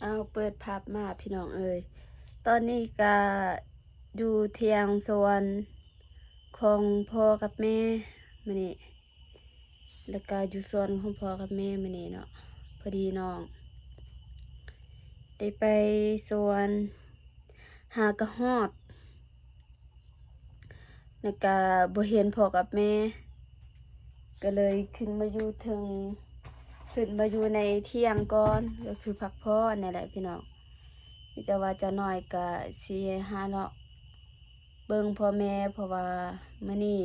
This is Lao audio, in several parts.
ເອົາ ເປີດພາບມາພີ່ນ້ອງເອີຍ, ຕອນນີ້ກະຢູ່ທ່ຽງສວນຂອງພໍ່ກັບແມ່ມື້ນີ້ ແລ້ວກະຢູ່ສວນຂອງພໍ່ກັບແມ່ມື້ນີ້ເນາະ. ພໍດີນ້ອງໄດ້ໄປສວນ ຫາກະຮອດ ແລ້ວກະບໍ່ເຫັນພໍ່ກັບແມ່ ກະເລີຍຂຶ້ນມາຢູ່ເທິງ ຂຶ້ນມາຢູ່ໃນທ່ຽງກ່ອນ ກະຄືພັກຜ່ອນນີ້ແຫຼະພີ່ນ້ອງ. ມີແຕ່ວ່າຈັກໜ້ອຍກະຊິຫາເລາະເບິ່ງພໍ່ແມ່ ເພາະວ່າມື້ນີ້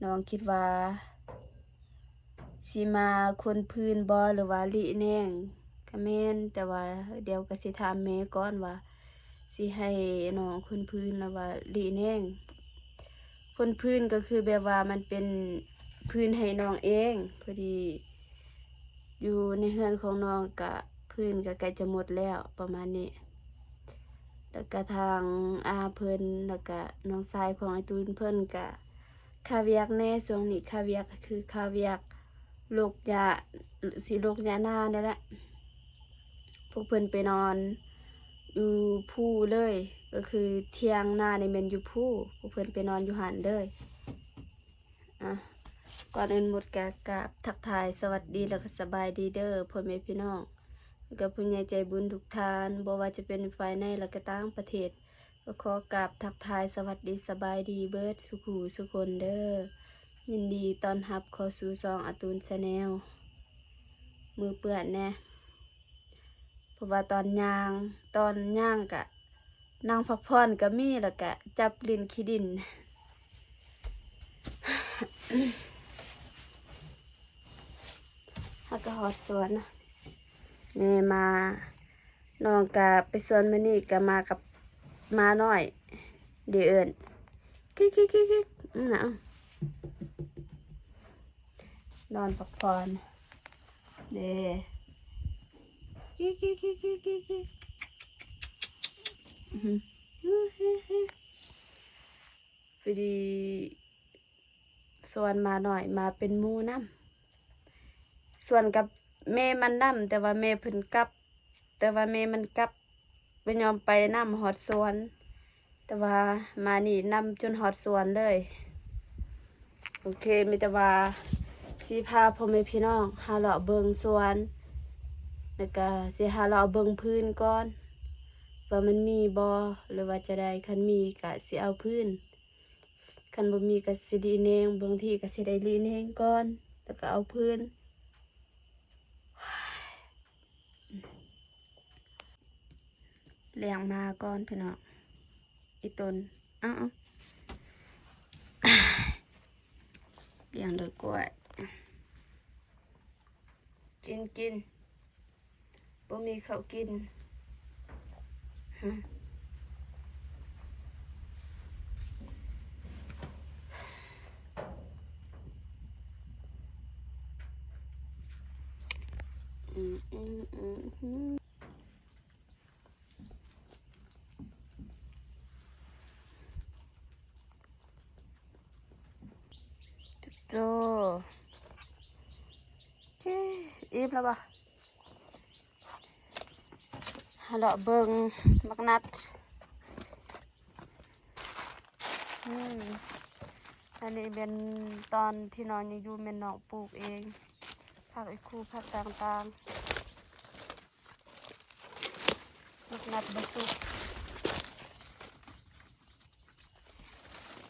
ນ້ອງຄິດວ່າ ຊິມາຄົນພື້ນບໍ່ ຫຼືວ່າລິແນງກະແມ່ນ, ແຕ່ວ່າດຽວກະຊິຖາມແມ່ກ່ອນວ່າ ຊິໃຫ້ນ້ອງຄົນພື້ນ ຫຼືວ່າລິແນງ. ຄົນພື້ນກະຄືແບບວ່າມັນເປັນພື້ນໃຫ້ນ້ອງເອງ, ພໍດີຢູ່ໃນເຮືອນຂອງນ້ອງກະພື້ນກະໃກ້ຈະໝົດແລ້ວ ປະມານນີ້. ແລ້ວກະທາງອາເພິ່ນ ແລ້ວກະນ້ອງຊາຍຂອງອ້າຍຕູນເພິ່ນກະ ຄາວຽກແດ່, ຊ່ວງນີ້ຄາວຽກກະຄືຄາວຽກໂລກຫຍ້າ ຊິໂລກຫຍ້ານານີ້ແຫຼະ. ພວກເພິ່ນໄປນອນຢູ່ພູເລີຍ ກະຄືທ່ຽງນານີ້ແມ່ນຢູ່ພູ, ພວກເພິ່ນໄປນອນຢູ່ຫັ້ນເລີຍ. ອ່ະ ກ່ອນອື່ນໝົດກະກາບທັກທາຍສະຫວັດດີ ແລ້ວກະສະບາຍດີເດີພໍ່ແມ່ພີ່ນ້ອງ ແລ້ວກະຜູ້ໃຫຍ່ໃຈບຸນທຸກທ່ານ ບໍ່ວ່າຈະເປັນພາຍໃນ ແລະກະຕ່າງປະເທດ. ກໍຂໍກາບທັກທາຍສະຫວັດດີສະບາຍດີເບິດສູ່ຜູ້ສູ່ຄົນເດີ. ຍິນດີຕ້ອນຮັບເຂົ້າສູ່ຊ່ອງອາຕູນແຊນແນວ. ມືເປື້ອນແດ່ ເພາະວ່າຕອນຍ່າງ ຕອນຍ່າງກະນັ່ງພັກຜ່ອນກະມີ ແລ້ວກະຈັບຫຼິ້ນຂີ້ດິນ. ເຮົາກະຮອດສວນນະ ແມ່ມາ ນ້ອງກະໄປສວນມື້ນີ້ກະມາກັບໝານ້ອຍ ເດເອີ້ນ ຄິກໆໆໆ ນັ້ນນະ ນອນພັກຜ່ອນເດ ຄິກໆໆໆໆ ອື ພໍດີ ສວນໝານ້ອຍມາເປັນໝູ່ນຳ ສວນກັບແມ່ມັນນຳ ແຕ່ວ່າແມ່ເພິ່ນກັບ ແຕ່ວ່າແມ່ມັນກັບ ບໍ່ຍອມໄປນຳຮອດສວນ ແຕ່ວ່າໝານີ້ນຳຈົນຮອດສວນເລີຍ. ໂອເຄ ມີແຕ່ວ່າຊິພາພໍ່ແມ່ພີ່ນ້ອງຫາເລາະເບິ່ງສວນ ແລ້ວກະຊິຫາເລາະເບິ່ງພື້ນກ່ອນ ວ່າມັນມີບໍ່ ຫຼືວ່າຈະໃດ. ຄັນມີກະຊິເອົາພື້ນ ຄັນບໍ່ມີກະຊິລີແນງ ບາງທີກະຊິໄດ້ລີແນງກ່ອນ ແລ້ວກະເອົາພື້ນ. ລ້ຽງໝາກ່ອນພີ່ນ້ອງ ອີ່ຕົນ ເອົາໆ ລ້ຽງດ້ວຍກ້ວຍ ກິນໆ ບໍ່ມີເຂົ້າກິນ. ໂອ້ ອີ່ມແລ້ວບໍ່? ຫາເລາະເບິ່ງໝາກນັດ. ອືມ ອັນນີ້ແມ່ນຕອນທີ່ນ້ອງຍັງຢູ່ ແມ່ນນ້ອງປູກເອງ ຜັກອີ່ຄູ ຜັກຕ່າງໆ. ໝາກນັດບໍ່ສຸກ.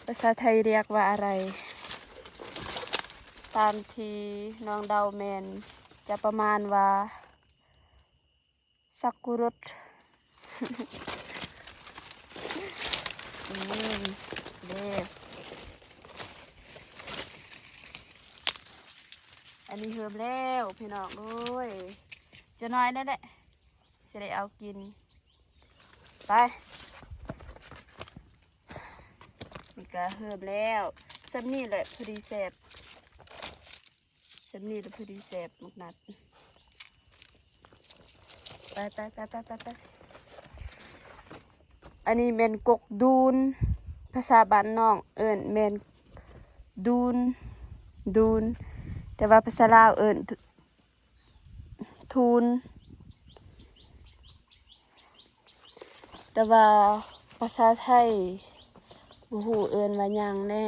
ພາສາໄທຮຽກວ່າອະໄລ? ຕາມທີ່ນ້ອງເດົາແມ່ນຈະປະມານວ່າ ສັກກຸຣົດ. ອືມ ເດ້ ອັນນີ້ເຮີມແລ້ວພີ່ນ້ອງເອີຍ ຈະໜ້ອຍນັ້ນແຫຼະ ຊິໄດ້ເອົາກິນ. ໄປ ນີ້ກະເຮີມແລ້ວ ສ່ຳນີ້ແຫຼະ ພໍດີແຊບ ສ່ຳນີ້ລະພໍດີແຊບໝາກນັດ. ໄປໆໆໆໆ ອັນນີ້ແມ່ນກົກດູນ ພາສາບ້ານນ້ອງເອີ້ນແມ່ນດູນ ດູນ ແຕ່ວ່າພາສາລາວເອີ້ນ ທູນ ແຕ່ວ່າພາສາໄທບໍ່ຮູ້ເອີ້ນວ່າຫຍັງແດ່.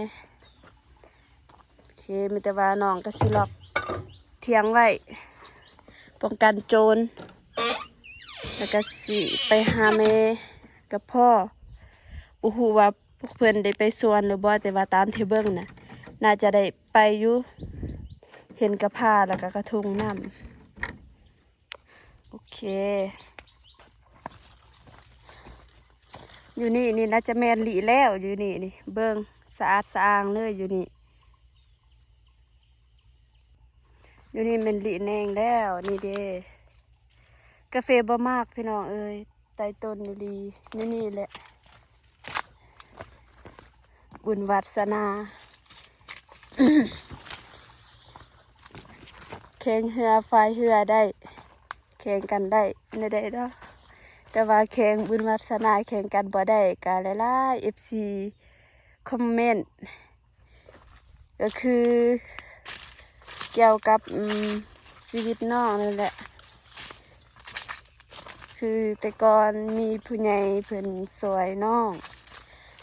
ໂອເຄ ມີແຕ່ວ່ານ້ອງກໍຊິລັອກຖຽງໄວ້ ປ້ອງກັນໂຈນ ແລ້ວກໍຊິໄປຫາແມ່ກັບພໍ່. ບໍ່ຮູ້ວ່າພວກເພິ່ນໄດ້ໄປສວນຫຼືບໍ່, ແຕ່ວ່າຕາມທີ່ເບິ່ງນະ ໜ້າຈະໄດ້ໄປຢູ່, ເຫັນກະພ້າ ແລ້ວກໍກະທົງນຳ. ໂອເຄ ຢູ່ນີ້ນີ້ໜ້າຈະແມ່ນລິແລ້ວ. ຢູ່ນີ້ນີ້ ເບິ່ງ ສະອາດສະອ້າງເລີຍຢູ່ນີ້. ຢູ່ນີ້ແມ່ນລິແນງແລ້ວ. ນີ້ເດ້ ກາເຟບໍ່ໝາກ ພີ່ນ້ອງເອີຍ, ໃຕ້ຕົ້ນອີ່ຫຼີ. ຢູ່ນີ້ແຫຼະ ບຸນວາສະໜາ. ແຂ່ງເຮືອພາຍເຮືອໄດ້ ແຂ່ງກັນໄດ້ ແນວໃດເນາະ, ແຕ່ວ່າແຂ່ງບຸນວາສະໜາແຂ່ງກັນບໍ່ໄດ້. ກະຫຼາຍໆ ເອັຟຊີ ຄອມເມັນ ກໍຄືກ່ຽວກັບ ອືມ ຊີວິດນ້ອງນັ້ນແຫຼະ. ຄືແຕ່ກ່ອນມີຜູ້ໃຫຍ່ເພິ່ນຊ່ວຍນ້ອງ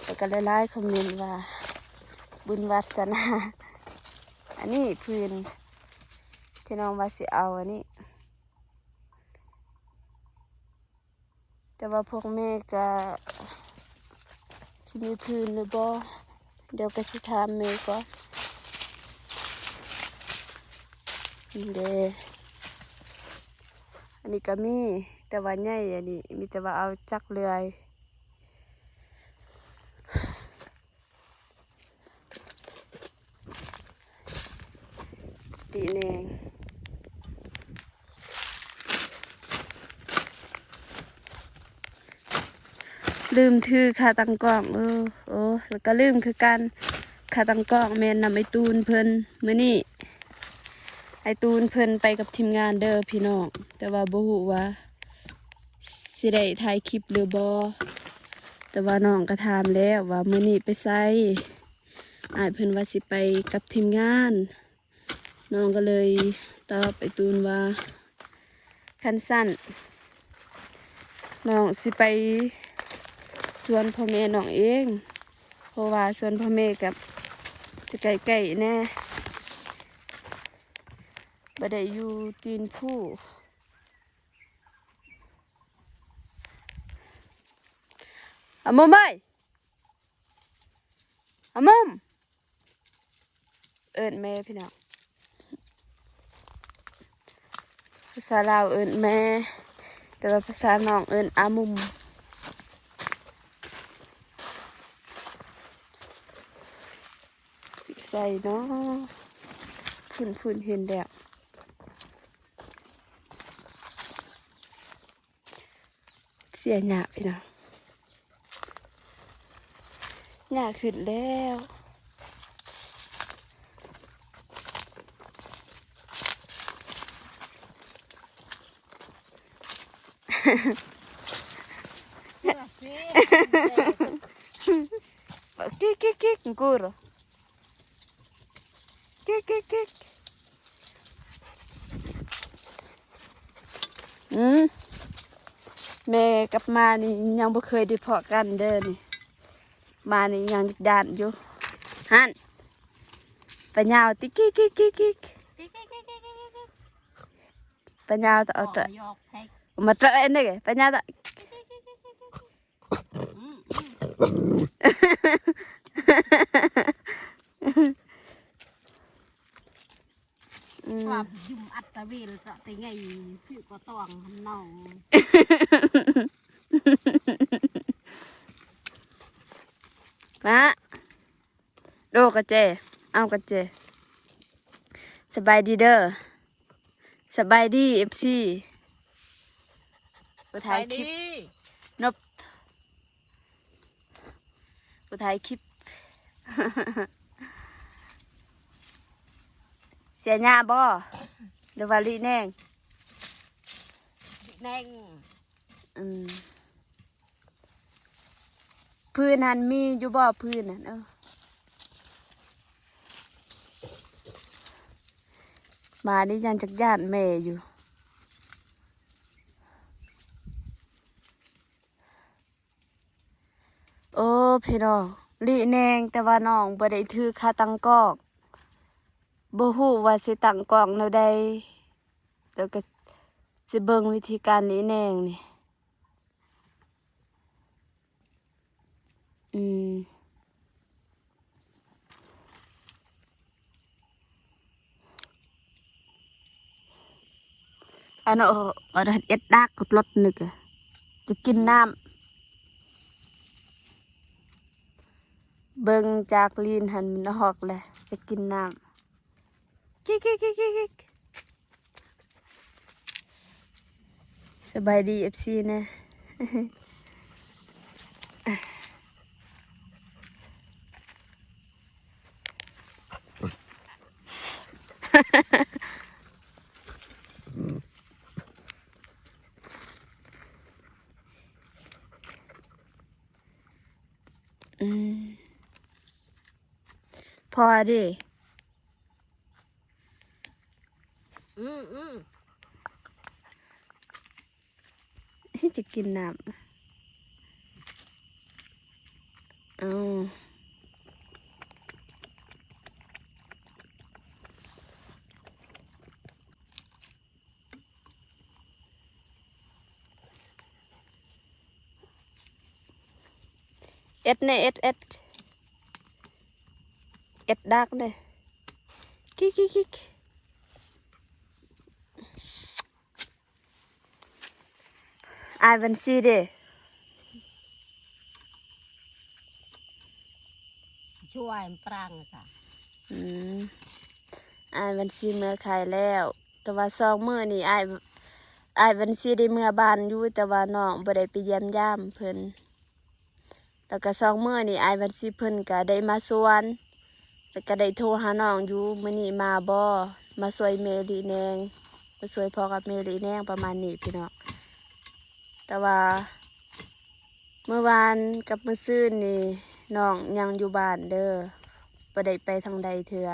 ແລ້ວກໍຫຼາຍໆຄອມເມັນວ່າບຸນວາສະໜາ. ອັນນີ້ພື້ນທີ່ນ້ອງວ່າຊິເອົາ ອັນນີ້ ແຕ່ວ່າພວກແມ່ກໍຊິມີພື້ນຫຼືບໍ່ ດຽວກໍຊິຖາມແມ່ກ່ອນ. ນີ້ເດ້ ອັນນີ້ກໍມີ ແຕ່ວ່າໃຫຍ່. ອັນນີ້ມີແຕ່ວ່າເອົາຈັກເລື່ອຍ. ຕິແນງ ລືມຖືຂາຕັ້ງກ້ອງ. ເອີ ໂອ້ ແລ້ວກໍລືມຄືກັນ ຂາຕັ້ງກ້ອງແມ່ນນຳອ້າຍຕູນເພິ່ນ. ມື້ນີ້ອ້າຍຕູນເພິ່ນໄປກັບທີມງານເດີພີ່ນ້ອງ, ແຕ່ວ່າບໍ່ຮູ້ວ່າ ຊິໄດ້ຖ່າຍຄລິບຫຼືບໍ່, ແຕ່ວ່ານ້ອງກໍຖາມແລ້ວວ່າມື້ນີ້ໄປໃສ, ອ້າຍເພິ່ນວ່າຊິໄປກັບທີມງານ. ນ້ອງກໍເລີຍຕອບອ້າຍຕູນວ່າ ຄັນຊັ້ນນ້ອງຊິໄປສວນພໍ່ແມ່ນ້ອງເອງ, ເພາະວ່າສວນພໍ່ແມ່ກໍຈະໃກ້ໆແດ່, ບໍ່ໄດ້ຢູ່ຕີນພູ. ອາມຸມເອີຍ ອາມຸມ ເອີ້ນແມ່ພີ່ນ້ອງ. ພາສາລາວເອີ້ນແມ່, ແຕ່ວ່າພາສານ້ອງເອີ້ນອາມຸມ. ໃສ່ເນາະ ພຸ້ນໆ ເຫັນແລ້ວ. ເສຍຫຍ້າພີ່ນ້ອງ, ຫຍ້າຂຶ້ນແລ້ວ. ກິກໆໆ ancora. ກິກໆໆ ອືມ ແມ່ກັບໝານີ້ຍັງບໍ່ເຄີຍໄດ້ພໍ້ກັນເດີນີ້, ໝານີ້ຍັງຢ້ານຢູ່. ຫັ້ນ ປາຍາວຕິ ກິກໆໆ ປາຍາວຕະ ເອົາຕະ ມາເຕາະອັນນີ້ ປາຍາວຕະ. ອືມ ຄວາມຢຸ່ມອັດຕະເວນເຈາະແຕ່ໃຫຍ່ຊື່ກໍຕ້ອງຫັ້ນເນາະ. ມາ ໂດກະແຈ ເອົາກະແຈ. ສະບາຍດີເດີ. ສະບາຍດີ ເອັຟຊີ ຜູ້ຖ່າຍຄລິບ ສະບາຍດີ ນົບ ຜູ້ຖ່າຍຄລິບ. ເສຍຫຍ້າບໍ່ ຫຼືວ່າລິແນງ? ລິແນງ. ອືມ ພື້ນຫັ້ນມີຢູ່ບໍ່? ພື້ນຫັ້ນ ເອີ ໝານີ້ຍັງຈັກຢ້ານແມ່ຢູ່. ພີ່ນ້ອງ ຫຼີແນງ ແຕ່ວ່ານ້ອງບໍ່ໄດ້ຖືຂາຕັ້ງກ້ອງ ບໍ່ຮູ້ວ່າຊິຕັ້ງກ້ອງແນວໃດ ແລ້ວກໍຊິເບິ່ງວິທີການຫຼີແນງນີ້. ອືມ ອັນນັ້ນ ອັນນັ້ນເອັດດາກລົດນຶກ ຈະກິນນ້ຳ ເບິ່ງຈາກລີນຫັ້ນມັນອອກແລ້ວ ຈະກິນນ້ຳ ກິກໆໆໆ. ສະບາຍດີ ເອັຟຊີ ແນ່. ອືມ ພໍເດ. ອືມ ອືມ ຈະກິນນ້ຳ ເອົາ ເອັດແນ່ ເອັດ ເອັດ ເອັດດາກແນ່ ກິກໆໆ. ອ້າຍວັນຊີເດ? ຊ່ວຍປຣາງຊະ. ອືມ ອ້າຍວັນຊີເມືອຂາຍແລ້ວ ແຕ່ວ່າສອງມື້ນີ້ ອ້າຍ ອ້າຍວັນຊີໄດ້ເມືອບ້ານຢູ່ ແຕ່ວ່ານ້ອງບໍ່ໄດ້ໄປຢ້ຽມຢາມເພິ່ນ. ແລ້ວກະສອງມື້ນີ້ ອ້າຍວັນຊີເພິ່ນກະໄດ້ມາສວນ ແລ້ວກະໄດ້ໂທຫານ້ອງຢູ່ ມື້ນີ້ມາບໍ່ ມາຊ່ວຍແມ່ຫຼີແນງ ມາຊ່ວຍພໍ່ກັບແມ່ຫຼີແນງ ປະມານນີ້ພີ່ນ້ອງ. ແຕ່ວ່າມື້ວານກັບມື້ຊືນນີ້ ນ້ອງຍັງຢູ່ບ້ານເດີ ບໍ່ໄດ້ໄປທາງໃດເທື່ອ.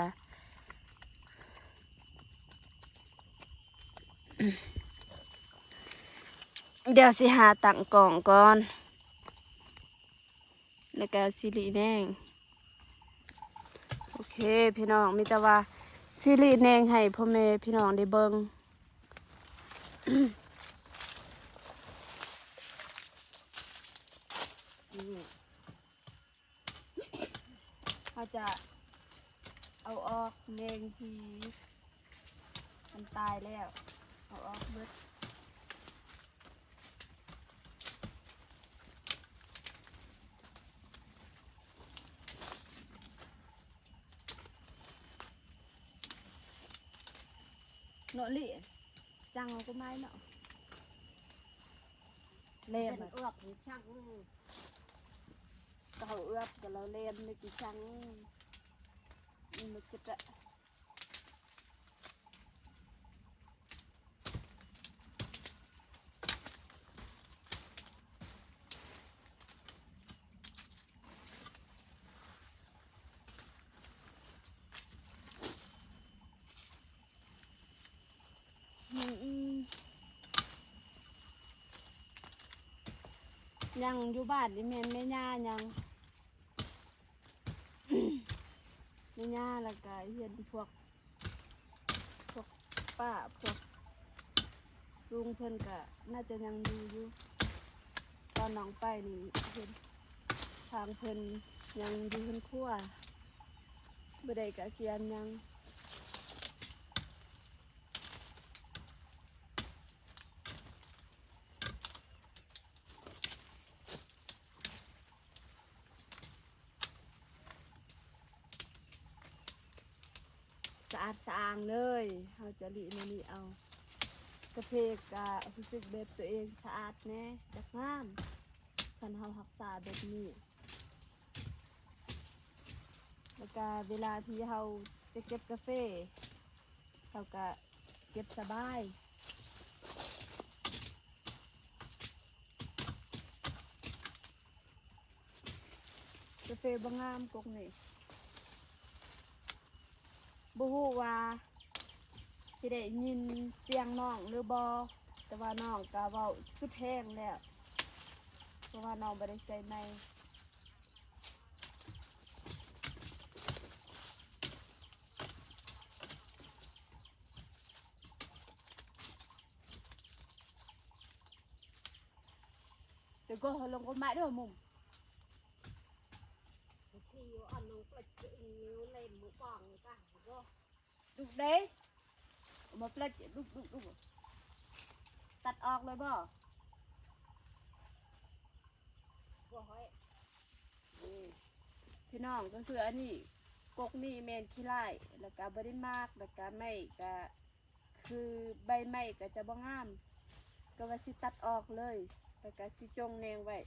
ດຽວຊິຫາຕັ້ງກ້ອງກ່ອນ ແລ້ວກະຊິຫຼີແນງ. ໂອເຄພີ່ນ້ອງ ມີແຕ່ວ່າຊິຫຼີແນງໃຫ້ພໍ່ແມ່ພີ່ນ້ອງໄດ້ເບິ່ງ. ເຮົາຈະເອົາອອກແນງທີ່ມັນຕາຍແລ້ວ ເອົາອອກເບິດ. ເນາະ ລີ້ ຈັ່ງເອົາກໍໄມ້ເນາະ ແລ່ນ ເອົາອອກຈັ່ງ ເຂົາເອືອບກັນແລ້ວແລ່ນໄປຈັ່ງ ມັນຈະ ອືມ ຍັງຢູ່ບ້ານນີ້ແມ່ນແມ່ຍ່າຍັງ ແມ່ຍ່າ ແລ້ວກະເຫັນພວກ ພວກປ້າ ພວກລຸງເພິ່ນກະໜ້າຈະຍັງຢູ່ຢູ່ ຕອນນ້ອງໄປນີ້ເຫັນທາງເພິ່ນຍັງຢູ່ເຮືອນຄົວ ບໍ່ໄດ້ກະກຽມຍັງ. ສະອາດສະອ້າງເລີຍ ເຮົາຈະລີ້ແນວນີ້ເອົາ ກາເຟກະຮູ້ສຶກແບບຕົວເອງສະອາດແນ່ ແບບງາມ ຄັນເຮົາຮັກສາແບບນີ້. ແລ້ວກະເວລາທີ່ເຮົາຈະເກັບກາເຟ ເຮົາກະເກັບສະບາຍ. ກາເຟບໍ່ງາມກົກນີ້ ບໍ່ຮູ້ວ່າຊິໄດ້ຍິນສຽງນ້ອງຫຼືບໍ່ ແຕ່ວ່ານ້ອງກະເວົ້າສຸດແຮງແລ້ວ ເພາະວ່ານ້ອງບໍ່ໄດ້ໃສ່ໄມ. Gôs lông gôs mãi đôi mùng. Thì ăn nông plạch cái in như lên một bằng cả gôs. Đục đấy. Mà plạch đục, đục, đục. Tắt ọc rồi bỏ. Gôs ấy. ພີ່ນ້ອງ ກໍຄືອັນນີ້ ກົກນີ້ແມ່ນຂີ້ລ້າຍ ແລ້ວກະບໍ່ໄດ້ໝາກ ແລ້ວກະໄມ້ກະຄືໃບໄມ້ກະຈະບໍ່ງາມ ກໍວ່າຊິຕັດອອກເລີຍ ແລ້ວກະຊິຈົ່ງແນງໄວ້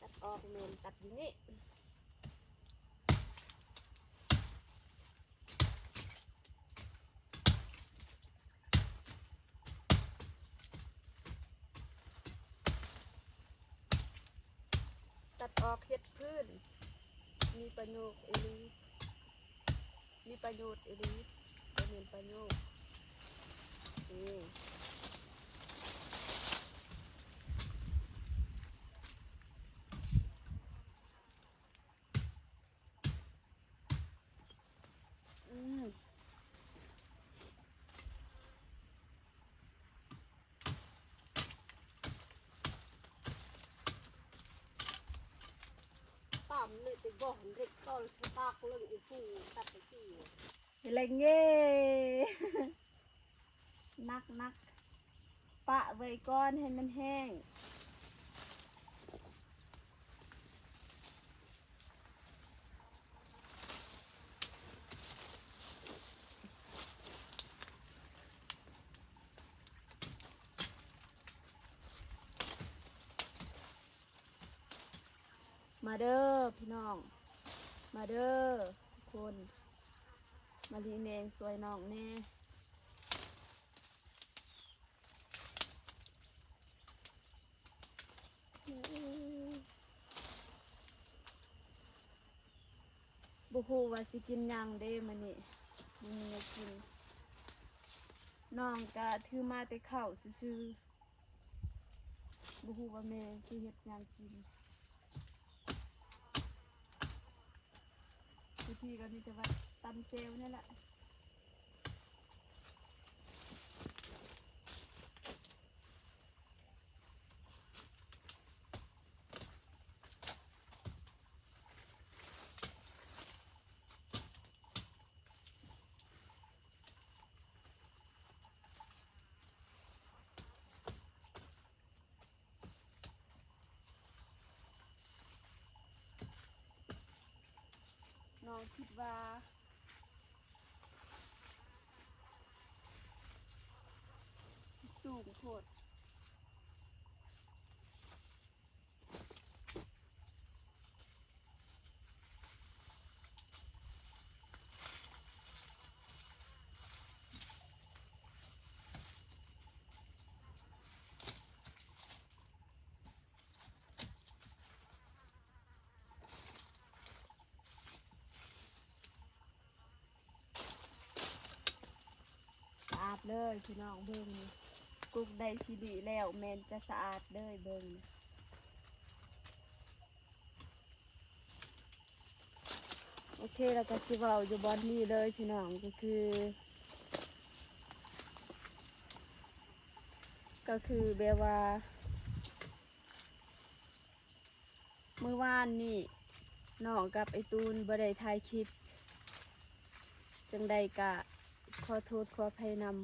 ຕັດອອກແມ່ນຕັດຢູ່ນີ້. ຕັດອອກເຫັດພື້ນ ມີປະໂຫຍດອີ່ຫຼີ ມີປະໂຫຍດອີ່ຫຼີ ບໍ່ແມ່ນປະໂຫຍດ ນີ້. ອືມ ຕາມເລັກໄປບໍ່ເລັກ ຕອນສະຕາກເລິງອີ່ປູຕັດໄປຕີ ເລັງເງ ໜັກໆ ປະໄວ້ກ່ອນໃຫ້ມັນແຫ້ງ. ມາເດີພີ່ນ້ອງ ມາເດີທຸກຄົນ ມາລີແນງຊ່ວຍນ້ອງແດ່. ບໍ່ຮູ້ວ່າຊິກິນຫຍັງເດ້ມື້ນີ້ ບໍ່ມີແນວກິນ ນ້ອງກະຖືມາແຕ່ເຂົ້າຊື່ໆ. ບໍ່ຮູ້ວ່າແມ່ຊິເຮັດຫຍັງກິນ ຢູ່ພີ້ກໍມີແຕ່ວ່າຕຳແຈ່ວນີ້ແຫຼະ. ນ້ອງຄິດວ່າສູງໂພດ. ສະອາດເລີຍພີ່ນ້ອງ ເບິ່ງນີ້ ກົກໄດ້ຂີ້ລິແລ້ວ ແມ່ນຈະສະອາດເລີຍ ເບິ່ງນີ້. ໂອເຄ ແລ້ວກໍຊິເວົ້າຢູ່ບ່ອນນີ້ເລີຍພີ່ນ້ອງ ກໍຄື ກໍຄືແບບວ່າ ມື້ວານນີ້ນ້ອງກັບໄອ້ຕູນບໍ່ໄດ້ຖ່າຍຄລິບ ຈັ່ງໃດກະຂໍໂທດຂໍອະໄພນຳ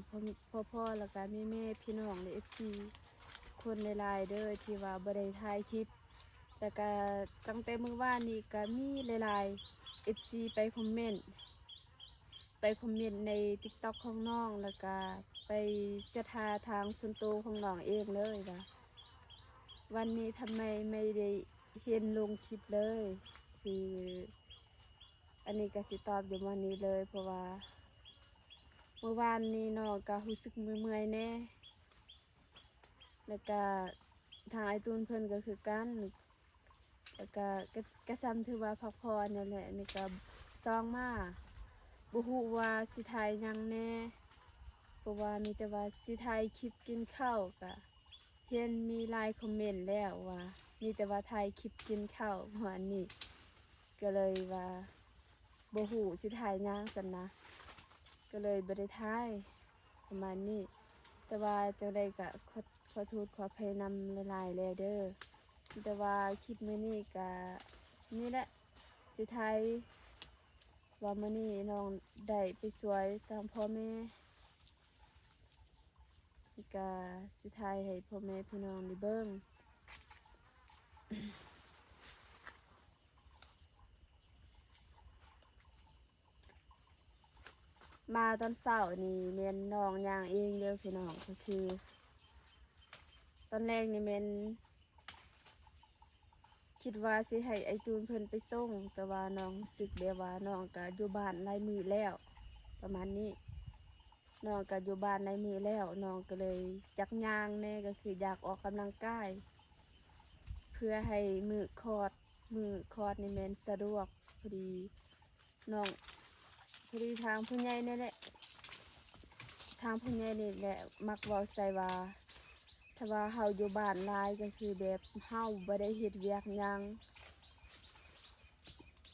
ພໍ່ ພໍ່ ແລ້ວກະແມ່ໆ ພີ່ນ້ອງ ແລະ ເອັຟຊີ ທຸກຄົນຫຼາຍໆເດີ ທີ່ວ່າບໍ່ໄດ້ຖ່າຍຄລິບ ແລ້ວກະຕັ້ງແຕ່ມື້ວານນີ້ກະມີຫຼາຍໆ ເອັຟຊີ ໄປຄອມເມັນ ໄປຄອມເມັນໃນຕິກຕັອກຂອງນ້ອງ ແລ້ວກະໄປແຊັດຫາທາງສ່ວນໂຕຂອງນ້ອງເອງເລີຍວ່າ ວັນນີ້ທຳໄມໄມ່ໄດ້ເຫັນລົງຄລິບເລີຍ ຄື ອັນນີ້ກະຊິຕອບຢູ່ໝ່ອງນີ້ເລີຍ ເພາະວ່າມື້ວານນີ້ນ້ອງກະຮູ້ສຶກເມື່ອຍໆແດ່ ແລ້ວກະທາງອ້າຍຕູນເພິ່ນກະຄືກັນ ແລ້ວກະ ກະ ກະຊ່ຳຖືວ່າພັກຜ່ອນນັ້ນແຫຼະ ນີ້ກະສ່ອງມາ ບໍ່ຮູ້ວ່າຊິຖ່າຍຫຍັງແດ່ ເພາະວ່າມີແຕ່ວ່າຊິຖ່າຍຄລິບກິນເຂົ້າ ກະເຫັນມີຫຼາຍຄອມເມັນແລ້ວວ່າ ມີແຕ່ວ່າຖ່າຍຄລິບກິນເຂົ້າ ປະມານນີ້ ກະເລີຍວ່າບໍ່ຮູ້ຊິຖ່າຍຫຍັງຊັ້ນນະ. ກໍເລີຍບໍ່ໄດ້ຖ່າຍປະມານນີ້. ແຕ່ວ່າຈັ່ງໃດກໍຂໍ ຂໍໂທດຂໍອະໄພນຳຫຼາຍໆແລ້ວເດີ. ແຕ່ວ່າຄລິບມື້ນີ້ກໍນີ້ແຫຼະ ຊິຖ່າຍວ່າມື້ນີ້ນ້ອງໄດ້ໄປຊ່ວຍທາງພໍ່ແມ່ ກໍຊິຖ່າຍໃຫ້ພໍ່ແມ່ພີ່ນ້ອງໄດ້ເບິ່ງ. ມາຕອນເຊົ້ານີ້ແມ່ນນ້ອງຍ່າງເອງເດີພີ່ນ້ອງ. ກໍຄືຕອນແລກນີ້ແມ່ນຄິດວ່າຊິໃຫ້ອ້າຍຕູນເພິ່ນໄປສົ່ງ, ແຕ່ວ່ານ້ອງຮູ້ສຶກແບບວ່ານ້ອງກໍຢູ່ບ້ານຫຼາຍມື້ແລ້ວ ປະມານນີ້. ນ້ອງກໍຢູ່ບ້ານຫຼາຍມື້ແລ້ວ ນ້ອງກໍເລີຍຢາກຍ່າງແດ່ ກໍຄືຢາກອອກກຳລັງກາຍ ເພື່ອໃຫ້ມື້ຄອດ ມື້ຄອດນີ້ແມ່ນສະດວກ. ພໍດີນ້ອງ ພໍດີທາງຜູ້ໃຫຍ່ນີ້ແຫຼະ ທາງຜູ້ໃຫຍ່ນີ້ແຫຼະມັກເວົ້າໃສ່ວ່າ ຖ້າວ່າເຮົາຢູ່ບ້ານຫຼາຍ ກໍຄືແບບເຮົາບໍ່ໄດ້ເຮັດວຽກຫຍັງ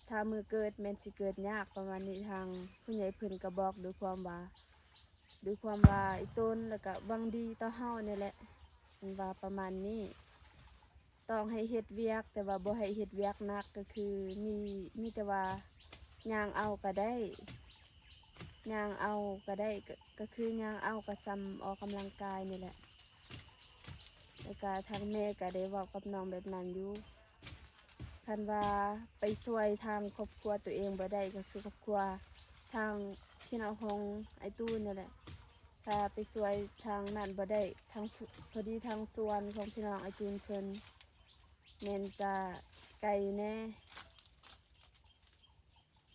ຖ້າມື້ເກີດແມ່ນຊິເກີດຍາກ ປະມານນີ້. ທາງຜູ້ໃຫຍ່ເພິ່ນກໍບອກດ້ວຍຄວາມວ່າ ດ້ວຍຄວາມວ່າອີ່ຕົນ ແລ້ວກໍຫວັງດີຕໍ່ເຮົານີ້ແຫຼະ ເພິ່ນວ່າປະມານນີ້. ຕ້ອງໃຫ້ເຮັດວຽກ ແຕ່ວ່າບໍ່ໃຫ້ເຮັດວຽກໜັກ ກໍຄືມີ ມີແຕ່ວ່າຍ່າງເອົາກໍໄດ້ ຍ່າງເອົາກໍໄດ້ ກໍ ກໍຄືຍ່າງເອົາກໍສ່ຳອອກກຳລັງກາຍນີ້ແຫຼະ. ແລ້ວກໍທາງແມ່ກໍໄດ້ເວົ້າກັບນ້ອງແບບນັ້ນຢູ່. ຄັນວ່າໄປຊ່ວຍທາງຄອບຄົວຕົວເອງບໍ່ໄດ້ ກໍຄືຄອບຄົວທາງພີ່ນ້ອງຂອງອ້າຍຕູນນີ້ແຫຼະ. ຖ້າໄປຊ່ວຍທາງນັ້ນບໍ່ໄດ້ ທາງສ- ພໍດີທາງສວນຂອງພີ່ນ້ອງອ້າຍຕູນເພິ່ນແມ່ນຈະໄກແດ່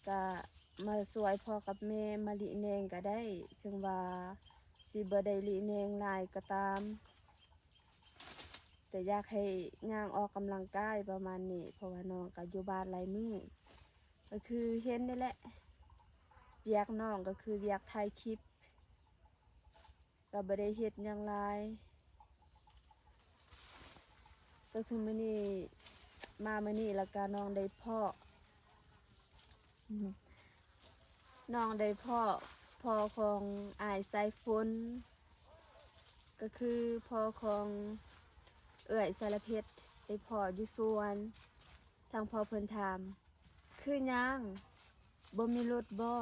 ກະມາຊ່ວຍພໍ່ກັບແມ່ມາຫຼີແນງກະໄດ້ ເຖິງວ່າຊິບໍ່ໄດ້ຫຼີແນງຫຼາຍກໍຕາມ ແຕ່ຢາກໃຫ້ຍ່າງອອກກຳລັງກາຍປະມານນີ້ ເພາະວ່ານ້ອງກະຢູ່ບ້ານຫຼາຍມື້ ກໍຄືເຫັນນີ້ແຫຼະ ວຽກນ້ອງກໍຄືວຽກຖ່າຍຄລິບ ກໍບໍ່ໄດ້ເຮັດຫຍັງຫຼາຍ ກໍຄືມື້ນີ້ ມາມື້ນີ້ແລ້ວກະນ້ອງໄດ້ພໍ້ ນ້ອງໄດ້ພໍ້ ພໍ່ຂອງອ້າຍສາຍຝົນ ກໍຄືພໍ່ຂອງເອື້ອຍສາລະເພັດ ໄດ້ພໍ້ຢູ່ສວນ. ທາງພໍ່ເພິ່ນຖາມ ຄືຍ່າງ ບໍ່ມີລົດບໍ່?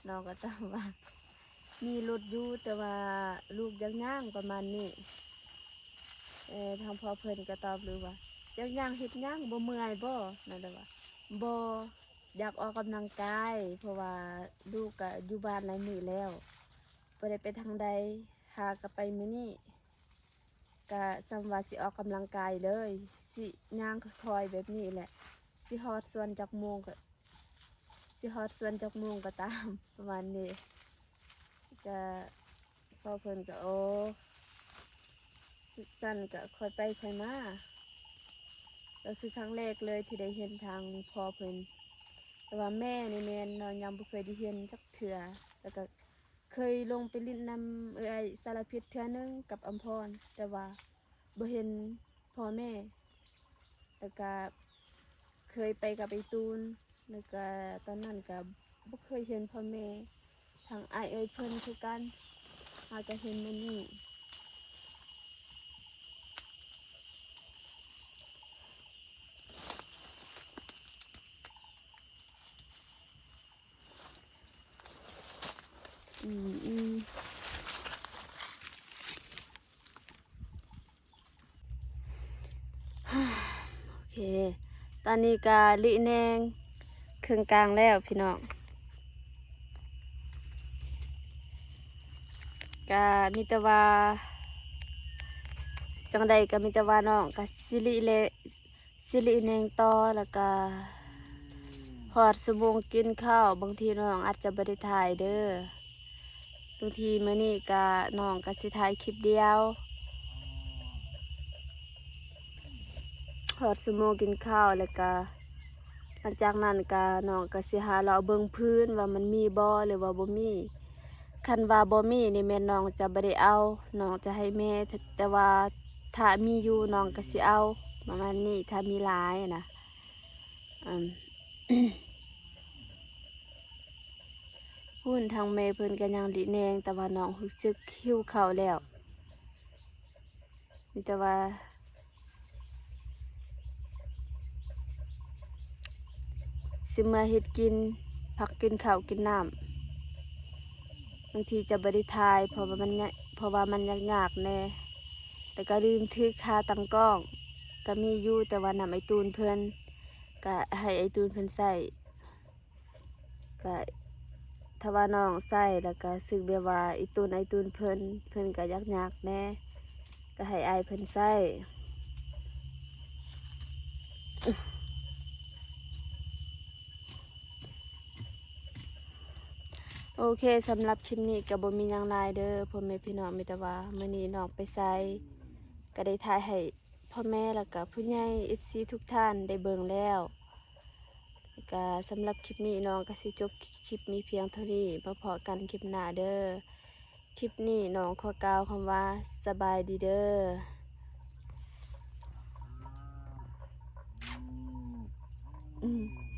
ນ້ອງກໍຕອບວ່າ ມີລົດຢູ່ ແຕ່ວ່າລູກຢາກຍ່າງ ປະມານນີ້. ເອີ ທາງພໍ່ເພິ່ນກໍຕອບລູກວ່າ ຢາກຍ່າງເຮັດຫຍັງ ບໍ່ເມື່ອຍບໍ່? ນ້ອງກໍວ່າ ບໍ່ ຢາກອອກກຳລັງກາຍ ເພາະວ່າລູກກໍຢູ່ບ້ານຫຼາຍມື້ແລ້ວ ບໍ່ໄດ້ໄປທາງໃດ ຫາກໍໄປມື້ນີ້ ກະສ່ຳວ່າຊິອອກກຳລັງກາຍເລີຍ ຊິຍ່າງຄ່ອຍໆແບບນີ້ແຫຼະ ຊິຮອດສວນຈັກໂມງກໍ ຊິຮອດສວນຈັກໂມງກໍຕາມ ປະມານນີ້. ກະພໍ່ເພິ່ນກໍ ໂອ້ ຊັ້ນກະຄ່ອຍໄປຄ່ອຍມາ ກໍຄືຄັ້ງແລກເລີຍທີ່ໄດ້ເຫັນທາງພໍ່ເພິ່ນ ແຕ່ວ່າແມ່ນີ້ແມ່ນເນາະ ຍັງບໍ່ເຄີຍໄດ້ເຫັນຈັກເທື່ອ ແລ້ວກໍ ເຄີຍລົງໄປຫຼິ້ນນຳເອື້ອຍສາລະເພັດເທື່ອໜຶ່ງກັບອຳພອນ ແຕ່ວ່າບໍ່ເຫັນພໍ່ແມ່ ແລ້ວກະເຄີຍໄປກັບໄອ້ຕູນ ແລ້ວກະຕອນນັ້ນກະບໍ່ເຄີຍເຫັນພໍ່ແມ່ ທາງອ້າຍເອື້ອຍເພິ່ນຄືກັນ ຫາກະເຫັນມື້ນີ້. ອືມ ອືມ ໂອເຄ ຕອນນີ້ກະລິແນງເຄິ່ງກາງແລ້ວພີ່ນ້ອງ ກະມີແຕ່ວ່າ ຈັ່ງໃດກະມີແຕ່ວ່ານ້ອງກະຊິລິແລ ຊິລິແນງຕໍ່ ແລ້ວກະຮອດຊົ່ວໂມງກິນເຂົ້າ ບາງທີນ້ອງອາດຈະບໍ່ໄດ້ຖ່າຍເດີ ບາງທີມື້ນີ້ກະ ນ້ອງກະຊິຖ່າຍຄລິບດຽວ ຮອດຊົ່ວໂມງກິນເຂົ້າ ແລ້ວກະຫຼັງຈາກນັ້ນກະ ນ້ອງກະຊິຫາເລາະເບິ່ງພື້ນວ່າມັນມີບໍ່ ຫຼືວ່າບໍ່ມີ. ຄັນວ່າບໍ່ມີນີ້ແມ່ນນ້ອງຈະບໍ່ໄດ້ເອົາ ນ້ອງຈະໃຫ້ແມ່ ແຕ່ວ່າຖ້າມີຢູ່ນ້ອງກໍຊິເອົາ ປະມານນີ້ ຖ້າມີຫຼາຍນະ ອືມ. ພຸ້ນ ທາງແມ່ເພິ່ນກໍຍັງລິແນງ ແຕ່ວ່ານ້ອງຮູ້ສຶກຫິວເຂົ້າແລ້ວ ມີແຕ່ວ່າຊິເມືອເຮັດກິນ ພັກກິນເຂົ້າກິນນ້ຳ. ບາງທີຈະບໍ່ໄດ້ຖ່າຍ ເພາະວ່າມັນຍາ ເພາະວ່າມັນຍາກໆແດ່ ແລ້ວກໍລືມຖືຂາຕັ້ງກ້ອງ ກໍມີຢູ່ ແຕ່ວ່ານຳໄອ້ຕູນເພິ່ນ ກໍໃຫ້ໄອ້ຕູນເພິ່ນໃຊ້ ກະຖ້າວ່ານ້ອງໃຊ້ແລ້ວກະຮູ້ສຶກແບບວ່າອີ່ຕູນ ໄອ້ຕູນເພິ່ນ ເພິ່ນກະຍາກໆແດ່ ກະໃຫ້ອ້າຍເພິ່ນໃຊ້. ໂອເຄ ສຳລັບຄລິບນີ້ກະບໍ່ມີຫຍັງຫຼາຍເດີພໍ່ແມ່ພີ່ນ້ອງ ມີແຕ່ວ່າມື້ນີ້ນ້ອງໄປໃສ ກະໄດ້ຖ່າຍໃຫ້ ພໍ່ແມ່ ແລ້ວກະຜູ້ໃຫຍ່ ເອັຟຊີ ທຸກທ່ານໄດ້ເບິ່ງແລ້ວ ແລ້ວກະສຳລັບຄລິບນີ້ນ້ອງກະຊິຈົບຄລິບມີພຽງເທົ່ານີ້ ມາພໍ້ກັນຄລິບໜ້າເດີ. ຄລິບນີ້ນ້ອງຂໍກ່າວຄຳວ່າສະບາຍດີເດີ. ອືມ.